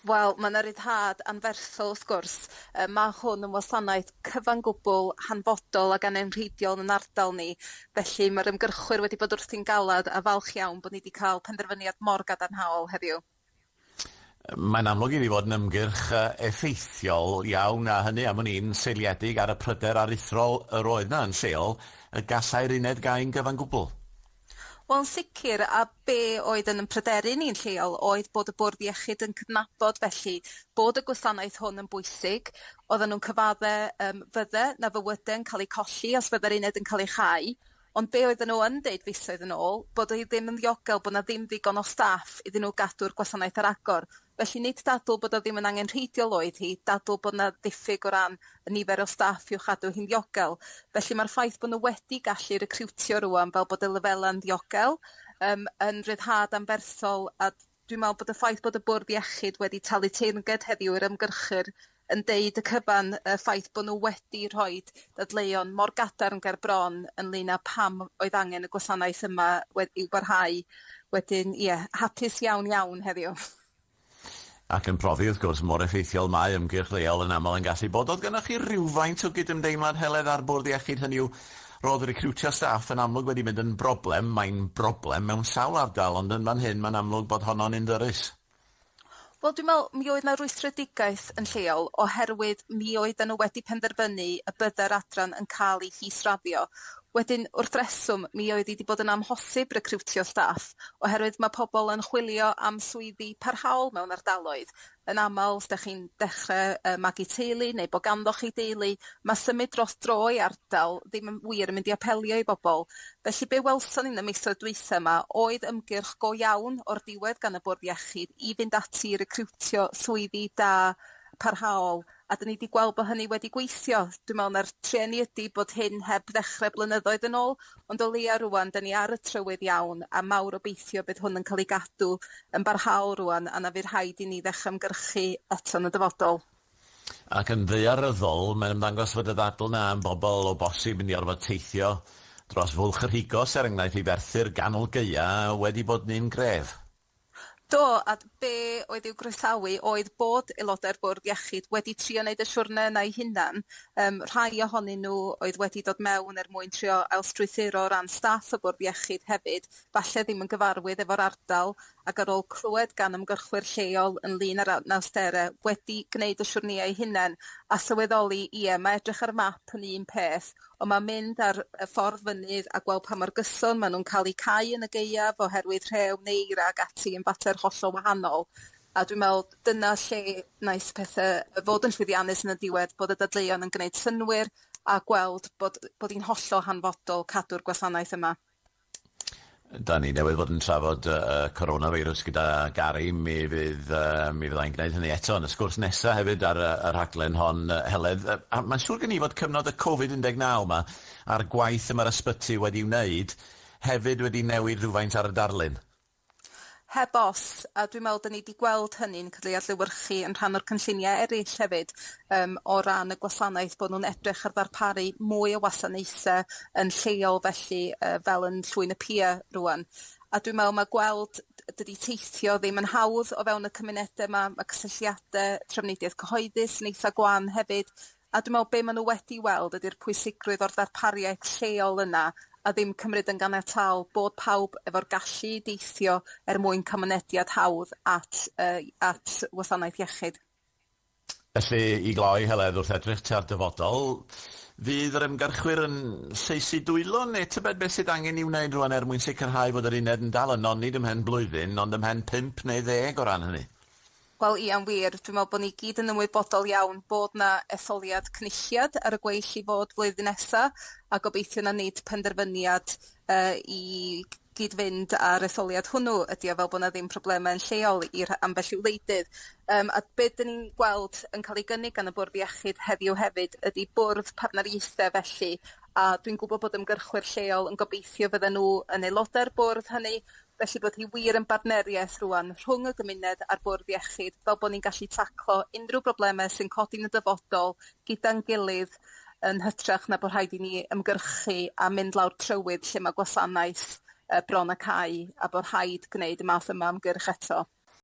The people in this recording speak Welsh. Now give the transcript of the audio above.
Wel, ma' 'na ryddhad anferthol wrth gwrs. Yy ma' hwn yn wasanaeth cyfan gwbl hanfodol ag angenrheidiol yn ardal ni, felly ma'r ymgyrchwyr wedi bod wrthi'n galad a falch iawn bod ni 'di cael penderfyniad mor gadarnhaol heddiw. Mae'n amlwg iddi fod yn ymgyrch effeithiol iawn, a hynny am wn i'n seiliedig ar y pryder aruthrol yr oedd 'na yn lleol y gallai'r uned gau'n gyfan gwbl. Wel yn sicr, a be oedd yn 'yn pryderu ni'n lleol oedd bod y Bwrdd Iechyd yn cydnabod felly bod y gwasanaeth hwn yn bwysig. Oedden nhw'n cyfadde yym fydde 'na fywyde'n cael eu colli os fydde'r uned yn cael ei chau, ond be oedden nhw yn deud fisoedd yn ôl, bod hi ddim yn ddiogel, bod 'na ddim ddigon o staff iddyn nhw gadw'r gwasanaeth ar agor. Felly nid dadl bod o ddim yn angenrheidiol oedd hi, dadl bod 'na ddiffyg o ran y nifer o staff i'w chadw hi'n ddiogel. Felly ma'r ffaith bod nhw wedi gallu recriwtio rŵan fel bod y lefela'n ddiogel yym yn ryddhad anferthol, a dwi'n me'wl bod y ffaith bod y Bwrdd Iechyd wedi talu teyrnged heddiw i'r ymgyrchwyr yn deud y cyfan, y ffaith bod nhw wedi rhoid dadleuon mor gadarn ger bron ynglyn â pam oedd angen y gwasanaeth yma wedi'w barhau. Wedyn, ie, hapus iawn iawn heddiw. Ac yn profi, wrth gwrs, mor effeithiol mae ymgyrch leol yn aml yn gallu bod. Oedd gennych chi rywfaint o gydymdeimlad, Heledd, â'r Bwrdd Iechyd? Hynny yw, roedd recriwtio staff yn amlwg wedi mynd yn broblem, mae'n broblem mewn sawl ardal, ond yn fan hyn mae'n amlwg bod honno'n un ddyrys. Wel, dwi'n meddwl mi oedd 'na rwystredigaeth yn lleol oherwydd mi oedden nhw wedi penderfynu y bydde'r adran yn cael ei hisraddio. Wedyn, wrth reswm, mi oedd hi 'di bod yn amhosib recriwtio staff oherwydd ma' pobl yn chwilio am swyddi parhaol mewn ardaloedd. Yn aml, os dach chi'n dechrau yy magu teulu neu bod ganddoch chi deulu, ma' symud dros dro i ardal ddim yn wir yn mynd i apelio i bobl. Felly be welson ni yn y misoedd dwytha 'ma oedd ymgyrch go iawn o'r diwedd gan y Bwrdd Iechyd i fynd ati i recriwtio swyddi da parhaol, a 'dyn ni 'di gweld bo' hynny wedi gweithio. Dwi'n me'wl na'r trueni ydi bod hyn heb ddechre blynyddoedd yn ôl, ond o leia rŵan 'dyn ni ar y trywydd iawn, a mawr obeithio bydd hwn yn cael ei gadw yn barhaol rŵan a na fydd rhaid i ni ddechre ymgyrchu eto yn y dyfodol. Ac yn ddaearyddol, mae'n ymddangos fod y ddadl 'na am bobl o bosib mynd i orfod teithio dros Fwlch y Rhigos, er enghraifft, i Ferthyr ganol gaea' wedi bod yn un gref. Do, a be oedd i'w groesawu oedd bod aelodau'r Bwrdd Iechyd wedi trio wneud y siwrne yna eu hunan. Yym, rhai ohonyn nhw oedd wedi dod mewn er mwyn trio ailstrwythuro o ran staff y Bwrdd Iechyd hefyd, falle ddim yn gyfarwydd efo'r ardal, ac ar ôl clywed gan ymgyrchwyr lleol ynglyn â'r anawsterau, wedi gwneud y siwrneiau eu hunain a sylweddoli, ie, mae edrych ar y map yn un peth, ond ma' mynd ar y ffordd fynydd a gweld pa mor gyson maen nhw'n cael eu cau yn y gaeaf oherwydd rhew neu eira ac ati yn fater hollol wahanol. A dwi'n meddwl dyna lle wnaeth pethe fod yn llwyddiannus yn y diwedd, bod y dadleuon yn gwneud synnwyr a gweld bod bod hi'n hollol hanfodol cadw'r gwasanaeth yma. Da ni newydd fod yn trafod y coronavirus gyda Gary, mi fydd uh, mi fyddai'n gwneud hynny eto yn y sgwrs nesaf hefyd ar y, y rhaglen hon, Heledd. A mae'n siŵr gen i fod cyfnod y Covid-19 yma a'r gwaith y mae'r ysbyty wedi wneud hefyd wedi newid rhywfaint ar y darlun. Heb os, a dwi'n meddwl 'dan ni 'di gweld hynny'n cael ei adlewyrchu yn rhan o'r cynlluniau eraill hefyd yym o ran y gwasanaeth, bod nhw'n edrych ar ddarparu mwy o wasanaethau yn lleol felly yy fel yn Llwyn y Pia rŵan. A dwi'n meddwl ma' gweld dydi teithio ddim yn hawdd o fewn y cymunedau 'ma, ma' cysylltiade trafnidiaeth cyhoeddus yn eitha gwan hefyd, A dwi'n me'wl be' ma' nhw wedi weld ydi'r pwysigrwydd o'r ddarpariaeth lleol yna a ddim cymryd yn ganiataol bod pawb efo'r gallu i deithio er mwyn ca'l mynediad hawdd at yy at wasanaeth iechyd. Felly, i gloi, Heledd, wrth edrych tua'r dyfodol, fydd yr ymgyrchwyr yn llaesu dwylo, neu tybed beth sydd angen i'w wneud rwan er mwyn sicrhau fod yr uned yn dal yno, nid ymhen blwyddyn, ond ymhen pump neu ddeg o ran hynny? Wel ia'n wir, dwi'n me'wl bo' ni gyd yn ymwybodol iawn bod 'na etholiad cynulliad ar y gweill i fod flwyddyn nesa, a gobeithio na nid penderfyniad yy i gyd-fynd â'r etholiad hwnnw ydi o, fel bo' 'na ddim probleme yn lleol i'r ambell i wleidydd. Yym a be' 'dyn ni'n gweld yn ca'l ei gynnig gan y Bwrdd Iechyd heddiw hefyd ydi bwrdd partneriaethe felly, a dwi'n gwbod bod ymgyrchwyr lleol yn gobeithio fydden nhw yn aelodau'r bwrdd hynny, Felly bod hi wir yn bartneriaeth rŵan rhwng y gymuned a'r bwrdd iechyd fel bod ni'n gallu taclo unrhyw broblemau sy'n codi yn y dyfodol gyda'n gilydd yn hytrach na bod rhaid i ni ymgyrchu a mynd lawr trywydd lle mae gwasanaeth yy bron a cau a bod rhaid gwneud y math yma o ymgyrch eto.